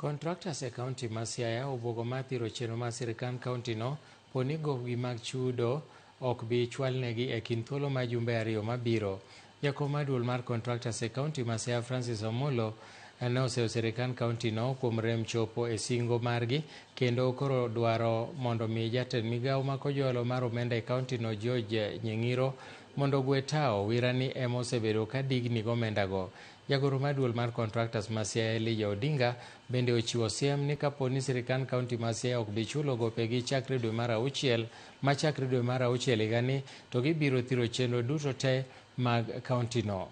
Contractors e kaunti ma Siaya obwogo mar thiro chenro mar sirkand kaunti no po ni gopgi mag chudo ok bi chwalnegi e kind thuolo mar jumbe 2 mabiro. Jakom mar duol mar contractors e kaunti ma Siaya Francis Omolo ne oseyo sirkand kaunti no kuom rem chopo e singo margi kendo koro dwaro mondo mi jatend migawo ma kojolo mar omenda e kaunti no George Nyeng'iro mondo ogwe tawo wirani ema osebedo ka digni gomendago. Jagoro mar duol mar contractors ma Siaya Elijah Odinga bende ochiwo siem ni kapo ni sirkand kaunti ma Siaya ok bi chulo gopegi chakre dwe mar auchiel machakre dwe mar auchiel higani to gibiro thiro chenro duto te mag kaunti no.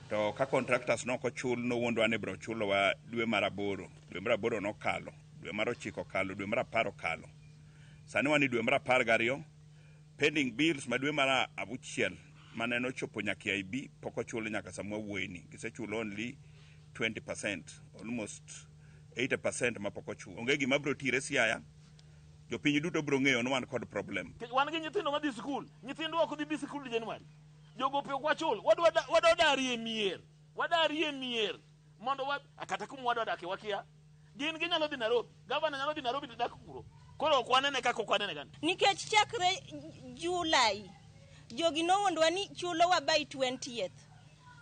To ka contractors nok ochul nowuondwa ni biro chulowa dwe mar 8, dwe mar 8 nokalo, dwe mar 9 okalo, dwe mar 10 okalo. Sani wan e dwe mar 12, pending bills ma dwe mar 6 mane nochopo nyaka IB pok ochul nyaka sama wawuoyeni. Gisechulo only 20%, almost 80% ma pok ochul. Onge gima biro tire Siaya, jopiny duto biro ng'eyo ni wan kod problem. Wan gi nyithindo madhi sikul, nyithindwa ok dhi bi sikul January. Jogope ok wachul, wadwa darie mier, wadarie mier mondo wa, kata kuma wadwa dakie wakia. Gin ginyalo dhi Nairobi, gavana nyalo dhi Nairobi to dak kuro. Koro ok wanene kaka ok wanene gani. Nikech chakre July, jogi nowuondwa ni chulowa by 20th.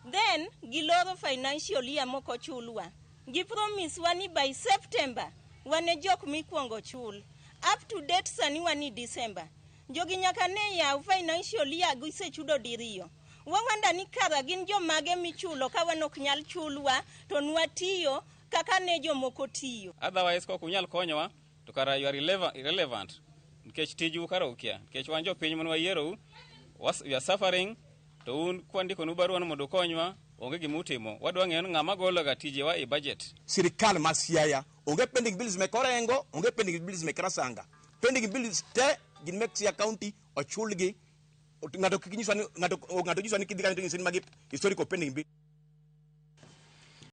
Then giloro financial year mok ochulwa. Gi promise wa ni by September wane jok mikwongo chul. Up to date sani wan e December. Jogi nyaka ne yaw financial year gisechudo diriyo. Wawanda ni kara gin jomage michulo ka wan ok nyal chulwa to nwatiyo kaka ne jomoko tiyo. Otherwise kok unyal konyowa to kara you are irrelevant nikech tiju kara ukia nikech wan jopiny mane wayierou we are suffering to un kwandikonu barua no mondo ukonywa onge gima utimo. Wadwa ng'eyo ni ng'ama gologa tijewa e budget. Sirikal ma Siaya onge pending bills mek Orengo, onge pending bills mek Rasanga. Pending bills te gin mek Siaya County ochulgi. Ng'ato kik nyiswa ni ng'ato ng'ato nyiswa ni kidhi kanyo to nyisi ni magi historical pending bill.